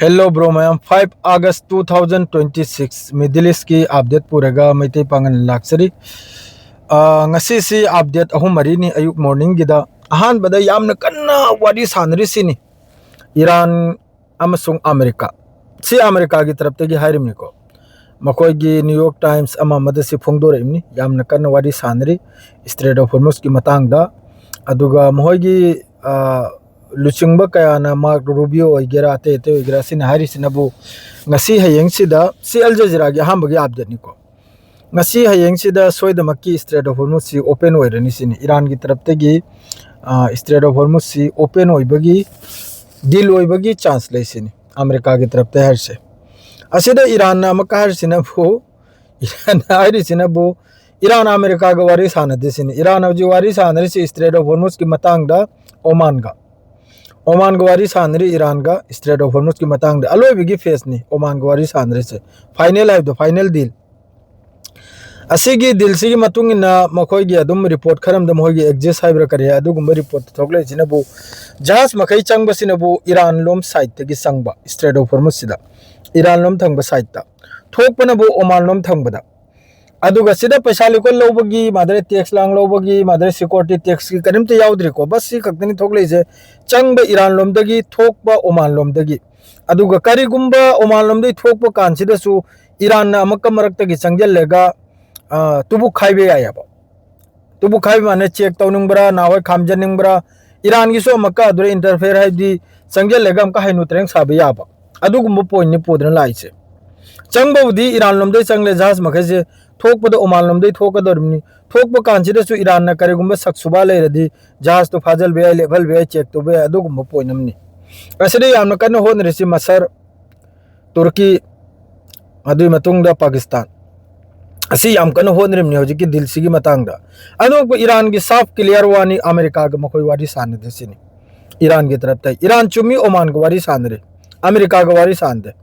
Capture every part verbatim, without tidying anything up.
Hello bro ꯃꯌꯥꯝ, five August two thousand twenty six, Middle East ꯀꯤ update ꯄꯨꯔꯒ ꯃꯩꯇꯩ ꯄꯥꯉꯜ ꯂꯥꯛꯆꯔꯤ꯫ ꯑꯥ, ꯉꯁꯤꯁꯤ update ꯑꯍꯨꯝ ꯃꯔꯤꯅꯤ ꯑꯌꯨꯛ morning ꯒꯤꯗ꯫ ꯑꯍꯥꯟꯕꯗ ꯌꯥꯝꯅ ꯀꯟꯅ ꯋꯥꯔꯤ ꯁꯥꯟꯅꯔꯤꯁꯤꯅꯤ ꯏꯔꯥꯟ ꯑꯃꯁꯨꯡ ꯑꯃꯦꯔꯤꯀꯥ꯫ ꯁꯤ ꯑꯃꯦꯔꯤꯀꯥꯒꯤ ꯇꯔꯞꯇꯒꯤ ꯍꯥꯏꯔꯤꯕꯅꯤꯀꯣ꯫ ꯃꯈꯣꯏꯒꯤ New York Times ꯑꯃ ꯑꯃꯗ ꯁꯤ ꯐꯣꯡꯗꯣꯔꯛꯏꯕꯅꯤ꯫ ꯌꯥꯝꯅ ꯀꯟꯅ ꯋꯥꯔꯤ ꯁꯥꯟꯅꯔꯤ Strait of Hormuz ꯀꯤ ꯃꯇꯥꯡꯗ꯫ ꯑꯗꯨꯒ ꯃꯈꯣꯏꯒꯤ, ꯑꯥ, ꯂꯨꯆꯤꯡꯕ ꯀꯌꯥꯅ, Marco Rubio ꯑꯣꯏꯒꯦꯔꯥ, ꯑꯇꯩ ꯑꯇꯩ ꯑꯣꯏꯒꯦꯔꯥ, ꯁꯤꯅ ꯍꯥꯏꯔꯤꯁꯤꯅꯕꯨ ꯉꯁꯤ ꯍꯌꯦꯡꯁꯤꯗ, ꯁꯤ Al Jazeera ꯒꯤ ꯑꯍꯥꯟꯕꯒꯤ update ꯅꯤꯀꯣ꯫ ꯉꯁꯤ ꯍꯌꯦꯡꯁꯤꯗ ꯁꯣꯏꯗꯃꯛꯀꯤ Strait of Hormuz ꯁꯤ open ꯑꯣꯏꯔꯅꯤ ꯁꯤꯅꯤ꯫ ꯏꯔꯥꯟꯒꯤ ꯇꯔꯞꯇꯒꯤ, ꯑꯥ, Strait of Hormuz ꯁꯤ open ꯑꯣꯏꯕꯒꯤ, deal ꯑꯣꯏꯕꯒꯤ chance ꯂꯩ ꯁꯤꯅꯤ ꯑꯃꯦꯔꯤꯀꯥꯒꯤ ꯇꯔꯞꯇ ꯍꯥꯏꯔꯤꯁꯦ꯫ ꯑꯁꯤꯗ ꯏꯔꯥꯟꯅ ꯑꯃꯨꯛꯀ ꯍꯥꯏꯔꯤꯁꯤꯅꯕꯨ, ꯏꯔꯥꯟꯅ ꯍꯥꯏꯔꯤꯁꯤꯅꯕꯨ ꯏꯔꯥꯟ ꯑꯃꯦꯔꯤꯀꯥꯒ ꯋꯥꯔꯤ ꯁꯥꯟꯅꯗꯦ ꯁꯤꯅꯤ꯫ ꯏꯔꯥꯟ ꯍꯧꯖꯤꯛ ꯋꯥꯔꯤ ꯁꯥꯟꯅꯔꯤꯁꯤ Strait of Hormuz ꯀꯤ ꯃꯇꯥꯡꯗ ꯑꯣꯃꯥꯟꯒ꯫ ꯑꯣꯃꯥꯟꯒ ꯋꯥꯔꯤ ꯁꯥꯟꯅꯔꯤ ꯏꯔꯥꯟꯒ Strait of Hormuz ꯀꯤ ꯃꯇꯥꯡꯗ꯫ ꯑꯂꯣꯏꯕꯒꯤ phase ꯅꯤ ꯑꯣꯃꯥꯟꯒ ꯋꯥꯔꯤ ꯁꯥꯟꯅꯔꯤꯁꯦ꯫ Final ꯍꯥꯏꯕꯗꯣ, final deal꯫ ꯑꯁꯤꯒꯤ deal ꯁꯤꯒꯤ ꯃꯇꯨꯡ ꯏꯟꯅ ꯃꯈꯣꯏꯒꯤ ꯑꯗꯨꯝ report ꯈꯔ ꯑꯃꯗ ꯃꯈꯣꯏꯒꯤ Axios ꯍꯥꯏꯕ꯭ꯔꯥ ꯀꯔꯤ ꯍꯥꯏ, ꯑꯗꯨꯒꯨꯝꯕ report ꯊꯣꯛꯂꯛꯏꯁꯤꯅꯕꯨ, ꯖꯍꯥꯖ ꯃꯈꯩ ꯆꯪꯕꯁꯤꯅꯕꯨ ꯏꯔꯥꯟ ꯂꯣꯝ side ꯇꯒꯤ ꯆꯪꯕ, Strait of Hormuz ꯁꯤꯗ, ꯏꯔꯥꯟ ꯂꯣꯝ ꯊꯪꯕ side ꯇ꯫ ꯊꯣꯛꯄꯅꯕꯨ ꯑꯣꯃꯥꯟ ꯂꯣꯝ ꯊꯪꯕꯗ꯫ ꯑꯗꯨꯒ ꯁꯤꯗ ꯄꯩꯁꯥ ꯂꯤꯀꯣꯟ ꯂꯧꯕꯒꯤ, ꯃꯥꯗꯔ tax ꯂꯥꯡ ꯂꯧꯕꯒꯤ, ꯃꯥꯗꯔ security tax ꯀꯤ ꯀꯔꯤꯝꯇ ꯌꯥꯎꯗ꯭ꯔꯤꯀꯣ꯫ ꯕꯁ ꯁꯤ ꯈꯛꯇꯅꯤ ꯊꯣꯛꯂꯛꯏꯁꯦ, ꯆꯪꯕ ꯏꯔꯥꯟ ꯂꯣꯝꯗꯒꯤ, ꯊꯣꯛꯄ ꯑꯣꯃꯥꯟ ꯂꯣꯝꯗꯒꯤ꯫ ꯑꯗꯨꯒ ꯀꯔꯤꯒꯨꯝꯕ ꯑꯣꯃꯥꯟ ꯂꯣꯝꯗꯒꯤ ꯊꯣꯛꯄ ꯀꯥꯟꯁꯤꯗꯁꯨ ꯏꯔꯥꯟꯅ ꯑꯃꯨꯛꯀ ꯃꯔꯛꯇꯒꯤ ꯆꯪꯁꯤꯜꯂꯒ, ꯑ, ꯇꯨꯕꯨꯛ ꯈꯥꯏꯕ ꯌꯥꯏꯑꯕ꯫ ꯇꯨꯕꯨꯛ ꯈꯥꯏꯕ ꯃꯥꯅ check ꯇꯧꯅꯤꯡꯕ꯭ꯔꯥ, ꯅꯍꯥꯟꯋꯥꯏ ꯈꯥꯝꯖꯟꯅꯤꯡꯕ꯭ꯔꯥ, ꯏꯔꯥꯟꯒꯤꯁꯨ ꯑꯃꯨꯛꯀ ꯑꯗꯨꯗ interfere, ꯍꯥꯏꯕꯗꯤ ꯆꯪꯁꯤꯜꯂꯒ ꯑꯃꯨꯛꯀ ꯍꯩꯅꯨ ꯇꯔꯦꯡ ꯁꯥꯕ ꯌꯥꯕ, ꯑꯗꯨꯒꯨꯝꯕ point ꯅꯤ ꯄꯨꯗꯨꯅ ꯂꯥꯛꯏꯁꯦ꯫ ꯆꯪꯕꯕꯨꯗꯤ ꯏꯔꯥꯟ ꯂꯣꯝꯗꯩ ꯆꯪꯂꯦ ꯖꯍꯥꯖ ꯃꯈꯩꯁꯦ, ꯊꯣꯛꯄꯗ ꯑꯣꯃꯥꯟ ꯂꯣꯝꯗꯩ ꯊꯣꯛꯀꯗꯧꯔꯤꯕꯅꯤ꯫ ꯊꯣꯛꯄ ꯀꯥꯟꯁꯤꯗꯁꯨ ꯏꯔꯥꯟꯅ ꯀꯔꯤꯒꯨꯝꯕ ꯁꯛ ꯁꯨꯕꯥ ꯂꯩꯔꯗꯤ ꯖꯍꯥꯖꯇꯨ ꯐꯥꯖꯤꯟꯕ ꯌꯥꯏ, ꯂꯦꯞꯍꯟꯕ ꯌꯥꯏ, check ꯇꯧꯕ ꯌꯥꯏ, ꯑꯗꯨꯒꯨꯝꯕ point ꯑꯃꯅꯤ꯫ ꯑꯁꯤꯗ ꯌꯥꯝꯅ ꯀꯟꯅ ꯍꯣꯠꯅꯔꯤꯁꯤ ꯃꯁꯔ, ꯇꯨꯔꯀꯤ, ꯑꯗꯨꯒꯤ ꯃꯇꯨꯡꯗ ꯄꯥꯀꯤꯁꯇꯥꯟ꯫ ꯑꯁꯤ ꯌꯥꯝ ꯀꯟꯅ ꯍꯣꯠꯅꯔꯤꯕꯅꯤ ꯍꯧꯖꯤꯛꯀꯤ deal ꯁꯤꯒꯤ ꯃꯇꯥꯡꯗ꯫ ꯑꯅꯣꯛꯄ ꯏꯔꯥꯟꯒꯤ soft clear ꯋꯥꯅꯤ, ꯑꯃꯦꯔꯤꯀꯥꯒ ꯃꯈꯣꯏ ꯋꯥꯔꯤ ꯁꯥꯟꯅꯗꯦ ꯁꯤꯅꯤ꯫ ꯏꯔꯥꯟꯒꯤ ꯇꯔꯞꯇ ꯏꯔꯥꯟ ꯆꯨꯝꯃꯤ, ꯑꯣꯃꯥꯟꯒ ꯋꯥꯔꯤ ꯁꯥꯟꯅꯔꯤ, ꯑꯃꯦꯔꯤꯀꯥꯒ ꯋꯥꯔꯤ ꯁꯥꯟꯅꯗꯦ꯫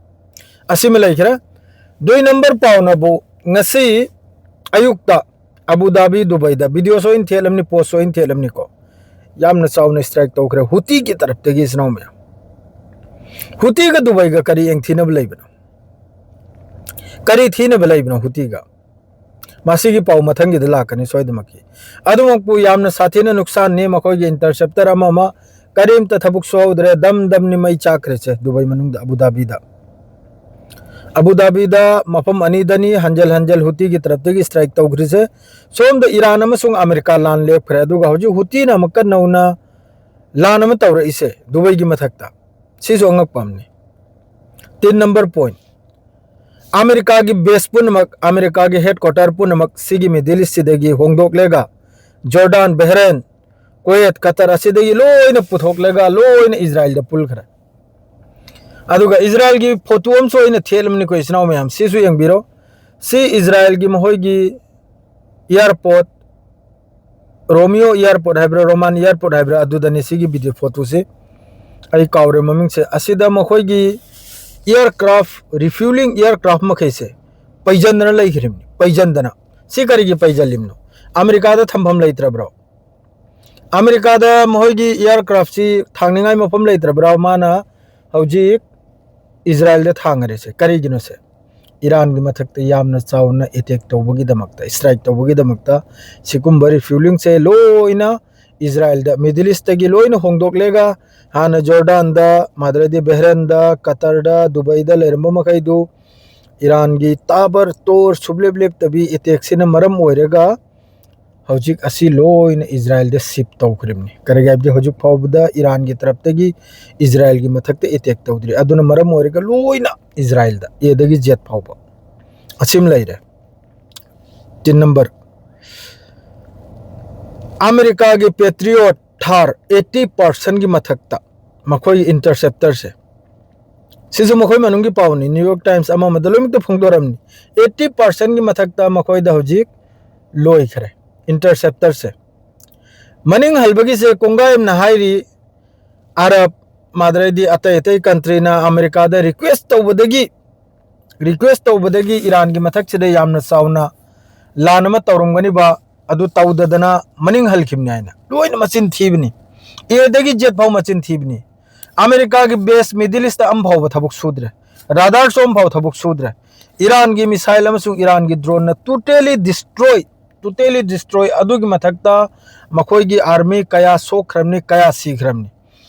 ꯑꯁꯤꯃ ꯂꯩꯈ꯭ꯔꯦ꯫ Dui number ꯄꯥꯎꯅꯕꯨ ꯉꯁꯤ ꯑꯌꯨꯛꯇ ꯑꯕꯨ ꯙꯥꯕꯤ, ꯗꯨꯕꯩꯗ video ꯁꯣꯏꯅ ꯊꯦꯠꯂꯝꯅꯤ, post ꯁꯣꯏꯅ ꯊꯦꯠꯂꯝꯅꯤꯀꯣ꯫ ꯌꯥꯝꯅ ꯆꯥꯎꯅ strike ꯇꯧꯈ꯭ꯔꯦ ꯍꯨꯇꯤꯒꯤ ꯇꯔꯞꯇꯒꯤ, ꯏꯆꯤꯟ ꯏꯅꯥꯎ ꯃꯌꯥꯝ꯫ ꯍꯨꯇꯤꯒ ꯗꯨꯕꯩꯒ ꯀꯔꯤ ꯌꯦꯡꯊꯤꯅꯕ ꯂꯩꯕꯅꯣ? ꯀꯔꯤ ꯊꯤꯅꯕ ꯂꯩꯕꯅꯣ ꯍꯨꯇꯤꯒ? ꯃꯁꯤꯒꯤ ꯄꯥꯎ ꯃꯊꯪꯒꯤꯗ ꯂꯥꯛꯀꯅꯤ ꯁꯣꯏꯗꯃꯛꯀꯤ꯫ ꯑꯗꯨꯃꯛꯄꯨ ꯌꯥꯝꯅ ꯁꯥꯊꯤꯅ ꯅꯨꯛꯁꯥꯟꯅꯤ꯫ ꯃꯈꯣꯏꯒꯤ interceptor ꯑꯃ ꯑꯃ ꯀꯔꯤꯝꯇ ꯊꯕꯛ ꯁꯨꯍꯧꯗ꯭ꯔꯦ꯫ ꯗꯝ ꯗꯝꯅꯤ ꯃꯩ ꯆꯥꯛꯈ꯭ꯔꯤꯁꯦ ꯗꯨꯕꯩ ꯃꯅꯨꯡꯗ, ꯑꯕꯨ ꯙꯥꯕꯤꯗ꯫ ꯑꯕꯨ ꯙꯥꯕꯤꯗ ꯃꯐꯝ ꯑꯅꯤꯗꯅꯤ ꯍꯟꯖꯜ ꯍꯟꯖꯜ ꯍꯨꯇꯤꯒꯤ ꯇꯔꯞꯇꯒꯤ strike ꯇꯧꯈ꯭ꯔꯤꯁꯦ꯫ ꯁꯣꯝꯗ ꯏꯔꯥꯟ ꯑꯃꯁꯨꯡ ꯑꯃꯦꯔꯤꯀꯥ ꯂꯥꯟ ꯂꯦꯞꯈ꯭ꯔꯦ, ꯑꯗꯨꯒ ꯍꯧꯖꯤꯛ ꯍꯨꯇꯤꯅ ꯑꯃꯨꯛꯀ ꯅꯧꯅ ꯂꯥꯟ ꯑꯃ ꯇꯧꯔꯛꯏꯁꯦ ꯗꯨꯕꯩꯒꯤ ꯃꯊꯛꯇ꯫ ꯁꯤꯁꯨ ꯑꯉꯛꯄ ꯑꯃꯅꯤ꯫ Ten number point, ꯑꯃꯦꯔꯤꯀꯥꯒꯤ base ꯄꯨꯝꯅꯃꯛ, ꯑꯃꯦꯔꯤꯀꯥꯒꯤ headquarter ꯄꯨꯝꯅꯃꯛ ꯁꯤꯒꯤ Middle East ꯁꯤꯗꯒꯤ ꯍꯣꯡꯗꯣꯛꯂꯒ ꯖꯣꯔꯗꯥꯟ, ꯕꯍꯔꯦꯟ, ꯀꯨꯋꯦꯠ, ꯀꯇꯔ ꯑꯁꯤꯗꯒꯤ ꯂꯣꯏꯅ ꯄꯨꯊꯣꯛꯂꯒ ꯂꯣꯏꯅ ꯏꯖꯔꯥꯏꯜꯗ ꯄꯨꯜꯈ꯭ꯔꯦ꯫ ꯑꯗꯨꯒ ꯏꯖꯔꯥꯏꯜꯒꯤ photo ꯑꯃꯁꯨ ꯑꯩꯅ ꯊꯦꯠꯂꯝꯅꯤꯀꯣ ꯏꯆꯤꯟ ꯏꯅꯥꯎ ꯃꯌꯥꯝ, ꯁꯤꯁꯨ ꯌꯦꯡꯕꯤꯔꯣ꯫ ꯁꯤ ꯏꯖꯔꯥꯏꯜꯒꯤ ꯃꯈꯣꯏꯒꯤ airport, Romeo airport ꯍꯥꯏꯕ꯭ꯔꯥ, Roman airport ꯍꯥꯏꯕ꯭ꯔꯥ, ꯑꯗꯨꯗꯅꯤ ꯁꯤꯒꯤ video photo ꯁꯤ꯫ ꯑꯩ ꯀꯥꯎꯔꯦ ꯃꯃꯤꯡꯁꯦ꯫ ꯑꯁꯤꯗ ꯃꯈꯣꯏꯒꯤ aircraft, refueling aircraft ꯃꯈꯩꯁꯦ ꯄꯩꯖꯟꯗꯅ ꯂꯩꯈ꯭ꯔꯤꯕꯅꯤ, ꯄꯩꯖꯟꯗꯅ꯫ ꯁꯤ ꯀꯔꯤꯒꯤ ꯄꯩꯖꯜꯂꯤꯕꯅꯣ? ꯑꯃꯦꯔꯤꯀꯥꯗ ꯊꯝꯐꯝ ꯂꯩꯇ꯭ꯔꯕ꯭ꯔꯣ? ꯑꯃꯦꯔꯤꯀꯥꯗ ꯃꯈꯣꯏꯒꯤ aircraft ꯁꯤ ꯊꯥꯡꯅꯤꯡꯉꯥꯏ ꯃꯐꯝ ꯂꯩꯇ꯭ꯔꯕ꯭ꯔꯥ? ꯃꯥꯅ ꯍꯧꯖꯤꯛ ꯏꯖꯔꯥꯏꯜꯗ ꯊꯥꯡꯉꯔꯤꯁꯦ ꯀꯔꯤꯒꯤꯅꯣ ꯁꯦ? ꯏꯔꯥꯟꯒꯤ ꯃꯊꯛꯇ ꯌꯥꯝꯅ ꯆꯥꯎꯅ attack ꯇꯧꯕꯒꯤꯗꯃꯛꯇ, strike ꯇꯧꯕꯒꯤꯗꯃꯛꯇ ꯁꯤꯒꯨꯝꯕ refueling ꯁꯦ ꯂꯣꯏꯅ ꯏꯖꯔꯥꯏꯜꯗ, Middle East ꯇꯒꯤ ꯂꯣꯏꯅ ꯍꯣꯡꯗꯣꯛꯂꯒ ꯍꯥꯟꯅ ꯖꯣꯔꯗꯥꯟꯗ, ꯃꯗ꯭ꯔꯗꯤ ꯕꯍꯔꯦꯟꯗ, ꯀꯇꯔꯗ, ꯗꯨꯕꯩꯗ ꯂꯩꯔꯝꯕ ꯃꯈꯩꯗꯨ ꯏꯔꯥꯟꯒꯤ ꯇꯥꯕꯔ ꯇꯣꯔ ꯁꯨꯞꯂꯦꯞ ꯂꯦꯞꯇꯕꯤ attack ꯁꯤꯅ ꯃꯔꯝ ꯑꯣꯏꯔꯒ ꯍꯧꯖꯤꯛ ꯑꯁꯤ ꯂꯣꯏꯅ ꯏꯖꯔꯥꯏꯜꯗ shift ꯇꯧꯈ꯭ꯔꯤꯕꯅꯤ꯫ ꯀꯔꯤꯒꯤ ꯍꯥꯏꯕꯗꯤ ꯍꯧꯖꯤꯛ ꯐꯥꯎꯕꯗ ꯏꯔꯥꯟꯒꯤ ꯇꯔꯞꯇꯒꯤ ꯏꯖꯔꯥꯏꯜꯒꯤ ꯃꯊꯛꯇ attack ꯇꯧꯗ꯭ꯔꯤ꯫ ꯑꯗꯨꯅ ꯃꯔꯝ ꯑꯣꯏꯔꯒ ꯂꯣꯏꯅ ꯏꯖꯔꯥꯏꯜꯗ, A ꯗꯒꯤ Z ꯐꯥꯎꯕ꯫ ꯑꯁꯤꯃ ꯂꯩꯔꯦ꯫ Ten number, ꯑꯃꯦꯔꯤꯀꯥꯒꯤ Patriot ꯊꯥꯔ eighty percent ꯒꯤ ꯃꯊꯛꯇ ꯃꯈꯣꯏꯒꯤ interceptor ꯁꯦ, ꯁꯤꯁꯨ ꯃꯈꯣꯏ ꯃꯅꯨꯡꯒꯤ ꯄꯥꯎꯅꯤ, New York Times ꯑꯃ ꯑꯃꯗ ꯂꯣꯏꯅꯃꯛꯇ ꯐꯣꯡꯗꯣꯔꯝꯅꯤ꯫ Eighty percent ꯒꯤ ꯃꯊꯛꯇ ꯃꯈꯣꯏꯗ ꯍꯧꯖꯤꯛ ꯂꯣꯏꯈ꯭ꯔꯦ interceptor ꯁꯦ꯫ ꯃꯅꯤꯡ ꯍꯜꯕꯒꯤꯁꯦ ꯀꯣꯡꯒꯥꯏ ꯑꯃꯅ ꯍꯥꯏꯔꯤ, ꯑꯔꯕ, ꯃꯥꯗ꯭ꯔꯩꯗꯤ ꯑꯇꯩ ꯑꯇꯩ country ꯅ ꯑꯃꯦꯔꯤꯀꯥꯗ request ꯇꯧꯕꯗꯒꯤ, request ꯇꯧꯕꯗꯒꯤ ꯏꯔꯥꯟꯒꯤ ꯃꯊꯛꯁꯤꯗ ꯌꯥꯝꯅ ꯆꯥꯎꯅ ꯂꯥꯟ ꯑꯃ ꯇꯧꯔꯝꯒꯅꯤꯕ, ꯑꯗꯨ ꯇꯧꯗꯗꯅ ꯃꯅꯤꯡ ꯍꯜꯈꯤꯕꯅꯤ ꯍꯥꯏꯅ꯫ ꯂꯣꯏꯅ ꯃꯆꯤꯟ ꯊꯤꯕꯅꯤ꯫ A ꯗꯒꯤ Z ꯐꯥꯎ ꯃꯆꯤꯟ ꯊꯤꯕꯅꯤ꯫ ꯑꯃꯦꯔꯤꯀꯥꯒꯤ ꯕꯦꯁ ꯃꯤꯗꯜ ꯏꯁꯇ ꯑꯃ ꯐꯥꯎꯕ ꯊꯕꯛ ꯁꯨꯗ꯭ꯔꯦ, ꯔꯥꯗꯥꯔꯁꯨ ꯑꯃ ꯐꯥꯎꯕ ꯊꯕꯛ ꯁꯨꯗ꯭ꯔꯦ꯫ ꯏꯔꯥꯟꯒꯤ ꯃꯤꯁꯥꯏꯜ ꯑꯃꯁꯨꯡ ꯏꯔꯥꯟꯒꯤ ꯗ꯭ꯔꯣꯟꯅ totally destroy, totally destroy꯫ ꯑꯗꯨꯒꯤ ꯃꯊꯛꯇ ꯃꯈꯣꯏꯒꯤ ꯑꯥꯔꯃꯤ ꯀꯌꯥ ꯁꯣꯛꯈ꯭ꯔꯕꯅꯤ, ꯀꯌꯥ ꯁꯤꯈ꯭ꯔꯕꯅꯤ꯫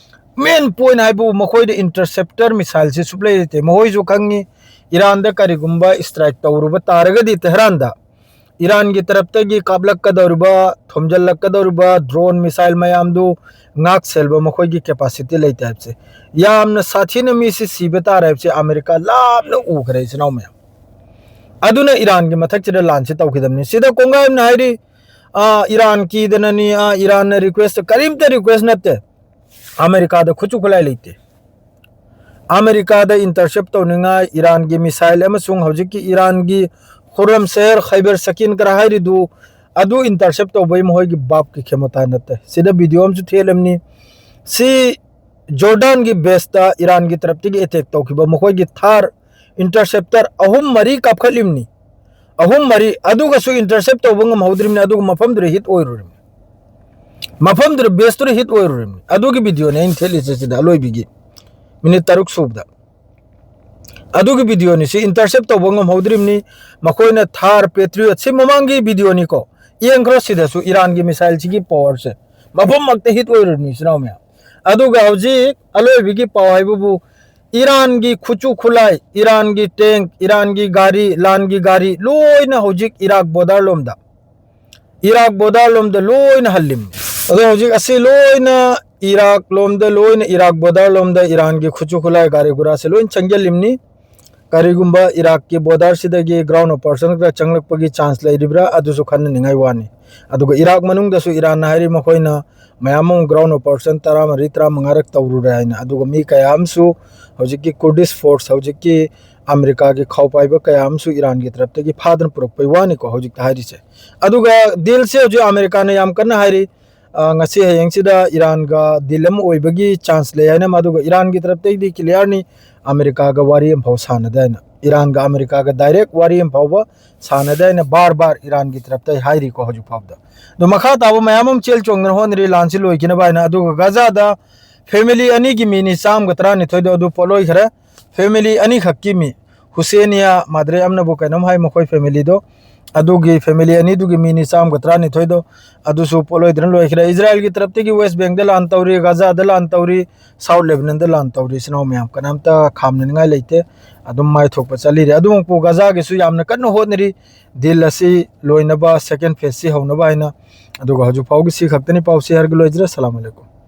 ꯃꯦꯟ ꯄꯣꯏꯟ ꯍꯥꯏꯕꯨ ꯃꯈꯣꯏꯗ ꯏꯟꯇꯔꯁꯦꯞꯇꯔ ꯃꯤꯁꯥꯏꯜꯁꯤ ꯁꯨꯞꯂꯩ ꯂꯩꯇꯦ꯫ ꯃꯈꯣꯏꯁꯨ ꯈꯪꯉꯤ ꯏꯔꯥꯟꯗ ꯀꯔꯤꯒꯨꯝꯕ ꯏꯁꯇ꯭ꯔꯥꯏꯛ ꯇꯧꯔꯨꯕ ꯇꯥꯔꯒꯗꯤ ꯇꯦꯍꯔꯥꯟꯗ ꯏꯔꯥꯟꯒꯤ ꯇꯔꯞꯇꯒꯤ ꯀꯥꯞꯂꯛꯀꯗꯧꯔꯤꯕ, ꯊꯣꯝꯖꯤꯜꯂꯛꯀꯗꯧꯔꯤꯕ ꯗ꯭ꯔꯣꯟ ꯃꯤꯁꯥꯏꯜ ꯃꯌꯥꯝꯗꯨ ꯉꯥꯛ ꯁꯦꯜꯕ ꯃꯈꯣꯏꯒꯤ ꯀꯦꯄꯥꯁꯤꯇꯤ ꯂꯩꯇꯦ ꯍꯥꯏꯕꯁꯦ꯫ ꯌꯥꯝꯅ ꯁꯥꯊꯤꯅ ꯃꯤꯁꯤ ꯁꯤꯕ ꯇꯥꯔꯦ ꯍꯥꯏꯕꯁꯦ ꯑꯃꯦꯔꯤꯀꯥ ꯂꯥꯞꯅ ꯎꯈ꯭ꯔꯦ, ꯏꯆꯤꯟ ꯏꯅꯥꯎ ꯃꯌꯥꯝ꯫ ꯑꯗꯨꯅ ꯏꯔꯥꯟꯒꯤ ꯃꯊꯛꯁꯤꯗ ꯂꯥꯟꯁꯤ ꯇꯧꯈꯤꯗꯕꯅꯤ꯫ ꯁꯤꯗ ꯀꯣꯡꯒꯥꯏ ꯑꯃꯅ ꯍꯥꯏꯔꯤ, "ꯑꯥ, ꯏꯔꯥꯟ ꯀꯤꯗꯅꯅꯤ, ꯑꯥ, ꯏꯔꯥꯟꯅ ꯔꯤꯀ꯭ꯋꯦꯁ", ꯀꯔꯤꯝꯇ ꯔꯤꯀ꯭ꯋꯦꯁ ꯅꯠꯇꯦ꯫ ꯑꯃꯦꯔꯤꯀꯥꯗ ꯈꯨꯠꯁꯨ ꯈꯨꯠꯂꯥꯏ ꯂꯩꯇꯦ꯫ ꯑꯃꯦꯔꯤꯀꯥꯗ ꯏꯟꯇꯔꯁꯦꯞ ꯇꯧꯅꯤꯡꯉꯥꯏ ꯏꯔꯥꯟꯒꯤ ꯃꯤꯁꯥꯏꯜ ꯑꯃꯁꯨꯡ ꯍꯧꯖꯤꯛꯀꯤ ꯏꯔꯥꯟꯒꯤ ꯈꯨꯔꯝ ꯁꯦꯍꯔ ꯈꯩꯕꯔ ꯁꯀꯤꯟ ꯀꯔꯥ ꯍꯥꯏꯔꯤꯗꯨ, ꯑꯗꯨ ꯏꯟꯇꯔꯁꯦꯞ ꯇꯧꯕꯩ ꯃꯈꯣꯏꯒꯤ ꯕꯥꯞꯀꯤ ꯈꯦꯃꯣꯇꯥ ꯅꯠꯇꯦ꯫ ꯁꯤꯗ ꯚꯤꯗꯤꯑꯣ ꯑꯃꯁꯨ ꯊꯦꯠꯂꯝꯅꯤ꯫ ꯁꯤ ꯖꯣꯔꯗꯥꯟꯒꯤ ꯕꯦꯁꯇ ꯏꯔꯥꯟꯒꯤ ꯇꯔꯞꯇꯒꯤ ꯑꯦꯇꯦꯛ ꯇꯧꯈꯤꯕ ꯃꯈꯣꯏꯒꯤ ꯊꯥꯔ ꯏꯟꯇꯔꯁꯦꯞꯇꯔ ꯑꯍꯨꯝ ꯃꯔꯤ ꯀꯥꯞꯈꯠꯂꯤꯕꯅꯤ꯫ ꯑꯍꯨꯝ ꯃꯔꯤ, ꯑꯗꯨꯒꯁꯨ ꯏꯟꯇꯔꯁꯦꯞ ꯇꯧꯕ ꯉꯝꯍꯧꯗ꯭ꯔꯤꯕꯅꯤ, ꯑꯗꯨꯒ ꯃꯐꯝꯗꯨꯗ ꯍꯤꯠ ꯑꯣꯏꯔꯨꯔꯤꯕꯅꯤ꯫ ꯃꯐꯝꯗꯨꯗ ꯕꯦꯁꯇꯨꯗ ꯍꯤꯠ ꯑꯣꯏꯔꯨꯔꯤꯕꯅꯤ꯫ ꯑꯗꯨꯒꯤ ꯚꯤꯗꯤꯑꯣꯅꯦ ꯑꯩꯅ ꯊꯦꯠꯂꯤꯁꯦ ꯁꯤꯗ, ꯑꯂꯣꯏꯕꯤꯒꯤ ꯃꯤꯅꯤꯠ ꯇꯔꯨꯛ ꯁꯨꯕꯗ꯫ ꯑꯗꯨꯒꯤ ꯚꯤꯗꯤꯑꯣꯅꯤ ꯁꯤ, ꯏꯟꯇꯔꯁꯦꯞ ꯇꯧꯕ ꯉꯝꯍꯧꯗ꯭ꯔꯤꯕꯅꯤ꯫ ꯃꯈꯣꯏꯅ ꯊꯥꯔ, ꯄꯦꯇ꯭ꯔꯤꯌꯣꯠ, ꯁꯤ ꯃꯃꯥꯡꯒꯤ ꯚꯤꯗꯤꯑꯣꯅꯤꯀꯣ꯫ ꯌꯦꯡꯈ꯭ꯔꯣ ꯁꯤꯗꯁꯨ ꯏꯔꯥꯟꯒꯤ ꯃꯤꯁꯥꯏꯜꯁꯤꯒꯤ ꯄꯋꯥꯔꯁꯦ꯫ ꯃꯐꯝꯃꯛꯇ ꯍꯤꯠ ꯑꯣꯏꯔꯨꯔꯤꯕꯅꯤ, ꯏꯆꯤꯟ ꯏꯅꯥꯎ ꯃꯌꯥꯝ꯫ ꯑꯗꯨꯒ ꯍꯧꯖꯤꯛ ꯑꯂꯣꯏꯕꯒꯤ ꯄꯥꯎ ꯍꯥꯏꯕꯕꯨ ꯏꯔꯥꯟꯒꯤ ꯈꯨꯠꯁꯨ ꯈꯨꯠꯂꯥꯏ, ꯏꯔꯥꯟꯒꯤ ꯇꯦꯡ, ꯏꯔꯥꯟꯒꯤ ꯒꯥꯔꯤ, ꯂꯥꯟꯒꯤ ꯒꯥꯔꯤ ꯂꯣꯏꯅ ꯍꯧꯖꯤꯛ ꯏꯔꯥꯛ ꯕꯣꯔꯗꯔ ꯂꯣꯝꯗ, ꯏꯔꯥꯛ ꯕꯣꯔꯗꯔ ꯂꯣꯝꯗ ꯂꯣꯏꯅ ꯍꯜꯂꯤꯝꯅꯤ꯫ ꯑꯗꯣ ꯍꯧꯖꯤꯛ ꯑꯁꯤ ꯂꯣꯏꯅ ꯏꯔꯥꯛ ꯂꯣꯝꯗ, ꯂꯣꯏꯅ ꯏꯔꯥꯛ ꯕꯣꯔꯗꯔ ꯂꯣꯝꯗ ꯏꯔꯥꯟꯒꯤ ꯈꯨꯠꯁꯨ ꯈꯨꯠꯂꯥꯏ, ꯒꯥꯔꯤ ꯒꯨꯔꯥꯁꯦ ꯂꯣꯏꯅ ꯆꯪꯁꯤꯜꯂꯤꯝꯅꯤ꯫ ꯀꯔꯤꯒꯨꯝꯕ ꯏꯔꯥꯛꯀꯤ ꯕꯣꯔꯗꯔꯁꯤꯗꯒꯤ ꯒ꯭ꯔꯥꯎꯟ ꯑꯣꯄꯔꯦꯁꯟ ꯈꯔ ꯆꯪꯂꯛꯄꯒꯤ ꯆꯥꯟꯁ ꯂꯩꯔꯤꯕ꯭ꯔꯥ, ꯑꯗꯨꯁꯨ ꯈꯟꯅꯅꯤꯡꯉꯥꯏ ꯋꯥꯅꯤ꯫ ꯑꯗꯨꯒ ꯏꯔꯥꯛ ꯃꯅꯨꯡꯗꯁꯨ ꯏꯔꯥꯟꯅ ꯍꯥꯏꯔꯤ ꯃꯈꯣꯏꯅ ꯃꯌꯥꯝ ꯑꯃ ꯒ꯭ꯔꯥꯎꯟ ꯑꯣꯄꯔꯦꯁꯟ ꯇꯔꯥꯃꯔꯤ, ꯇꯔꯥꯃꯉꯥꯔꯛ ꯇꯧꯔꯨꯔꯦ ꯍꯥꯏꯅ꯫ ꯑꯗꯨꯒ ꯃꯤ ꯀꯌꯥ ꯑꯃꯁꯨ ꯍꯧꯖꯤꯛꯀꯤ ꯀꯨꯔꯗꯤꯁ ꯐꯣꯔꯁ, ꯍꯧꯖꯤꯛꯀꯤ ꯑꯃꯦꯔꯤꯀꯥꯒꯤ ꯈꯥꯎ ꯄꯥꯏꯕ ꯀꯌꯥ ꯑꯃꯁꯨ ꯏꯔꯥꯟꯒꯤ ꯇꯔꯞꯇꯒꯤ ꯐꯥꯗꯅ ꯄꯨꯔꯛꯄꯩ ꯋꯥꯅꯤꯀꯣ ꯍꯧꯖꯤꯛꯇ ꯍꯥꯏꯔꯤꯁꯦ꯫ ꯑꯗꯨꯒ ꯗꯤꯜꯁꯦ ꯍꯧꯖꯤꯛ ꯑꯃꯦꯔꯤꯀꯥꯅ ꯌꯥꯝ ꯀꯟꯅ ꯍꯥꯏꯔꯤ, ꯑ, ꯉꯁꯤ ꯍꯌꯦꯡꯁꯤꯗ ꯏꯔꯥꯟꯒ ꯗꯤꯜ ꯑꯃ ꯑꯣꯏꯕꯒꯤ ꯆꯥꯟꯁ ꯂꯩ ꯍꯥꯏꯅ꯫ ꯑꯗꯨꯒ ꯏꯔꯥꯟꯒꯤ ꯇꯔꯞꯇꯒꯤꯗꯤ ꯀ꯭ꯂꯤꯌꯥꯔꯅꯤ, ꯑꯃꯦꯔꯤꯀꯥꯒ ꯋꯥꯔꯤ ꯑꯃꯐꯥꯎ ꯁꯥꯟꯅꯗꯦ ꯍꯥꯏꯅ꯫ ꯏꯔꯥꯟꯒ ꯑꯃꯦꯔꯤꯀꯥꯒ ꯗꯥꯏꯔꯦꯛ ꯋꯥꯔꯤ ꯑꯃ ꯐꯥꯎꯕ ꯁꯥꯟꯅꯗꯦ ꯍꯥꯏꯅ ꯕꯥꯔ ꯕꯥꯔ ꯏꯔꯥꯟꯒꯤ ꯇꯔꯞꯇ ꯍꯥꯏꯔꯤꯀꯣ ꯍꯧꯖꯤꯛ ꯐꯥꯎꯕꯗ꯫ ꯑꯗꯣ ꯃꯈꯥ ꯇꯥꯕ ꯃꯌꯥꯝ ꯑꯃ ꯆꯦꯜ ꯆꯣꯡꯗꯅ ꯍꯣꯠꯅꯔꯤ ꯂꯥꯟꯁꯤ ꯂꯣꯏꯈꯤꯅꯕ ꯍꯥꯏꯅ꯫ ꯑꯗꯨꯒ ꯒꯥꯖꯥꯗ ꯐꯦꯃꯤꯂꯤ ꯑꯅꯤꯒꯤ ꯃꯤꯅꯤ ꯆꯥꯝꯃꯒ ꯇꯔꯥꯅꯤꯊꯣꯏꯗꯣ ꯑꯗꯨ ꯄꯣꯠꯂꯣꯏꯈ꯭ꯔꯦ꯫ ꯐꯦꯃꯤꯂꯤ ꯑꯅꯤꯈꯛꯀꯤ ꯃꯤ, ꯍꯨꯁꯦꯅꯤꯌꯥ ꯃꯥꯗ꯭ꯔꯦ ꯑꯃꯅꯕꯨ ꯀꯩꯅꯣꯝ ꯍꯥꯏ, ꯃꯈꯣꯏ ꯐꯦꯃꯤꯂꯤꯗꯣ, ꯑꯗꯨꯒꯤ ꯐꯦꯃꯤꯂꯤ ꯑꯅꯤꯗꯨꯒꯤ ꯃꯤꯅꯤ ꯆꯥꯝꯃꯒ ꯇꯔꯥꯅꯤꯊꯣꯏꯗꯣ ꯑꯗꯨꯁꯨ ꯄꯣꯠꯂꯣꯏꯗꯅ ꯂꯣꯏꯈ꯭ꯔꯦ꯫ ꯏꯖꯔꯥꯏꯜꯒꯤ ꯇꯔꯞꯇꯒꯤ ꯋꯦꯁ ꯕꯦꯡꯗ ꯂꯥꯟ ꯇꯧꯔꯤ, ꯒꯥꯖꯥꯗ ꯂꯥꯟ ꯇꯧꯔꯤ, ꯁꯥꯎꯠ ꯂꯦꯕꯅꯟꯗ ꯂꯥꯟ ꯇꯧꯔꯤ꯫ ꯏꯆꯤꯟ ꯏꯅꯥꯎ ꯃꯌꯥꯝ, ꯀꯅꯥꯝꯇ ꯈꯥꯝꯅꯅꯤꯡꯉꯥꯏ ꯂꯩꯇꯦ꯫ ꯑꯗꯨꯝ ꯃꯥꯏ ꯊꯣꯛꯄ ꯆꯠꯂꯤꯔꯦ꯫ ꯑꯗꯨꯃꯛꯄꯨ ꯒꯥꯖꯥꯒꯤꯁꯨ ꯌꯥꯝꯅ ꯀꯟꯅ ꯍꯣꯠꯅꯔꯤ ꯗꯤꯜ ꯑꯁꯤ ꯂꯣꯏꯅꯕ, ꯁꯦꯀꯦꯟ ꯐꯦꯁꯁꯤ ꯍꯧꯅꯕ ꯍꯥꯏꯅ꯫ ꯑꯗꯨꯒ ꯍꯧꯖꯤꯛ ꯐꯥꯎꯒꯤ ꯁꯤ ꯈꯛꯇꯅꯤ꯫ ꯄꯥꯎꯁꯤ ꯍꯥꯏꯔꯒ ꯂꯣꯏꯖꯔꯦ꯫ ꯑꯁꯂꯥꯃꯨ ꯑꯂꯩꯀꯨꯝ꯫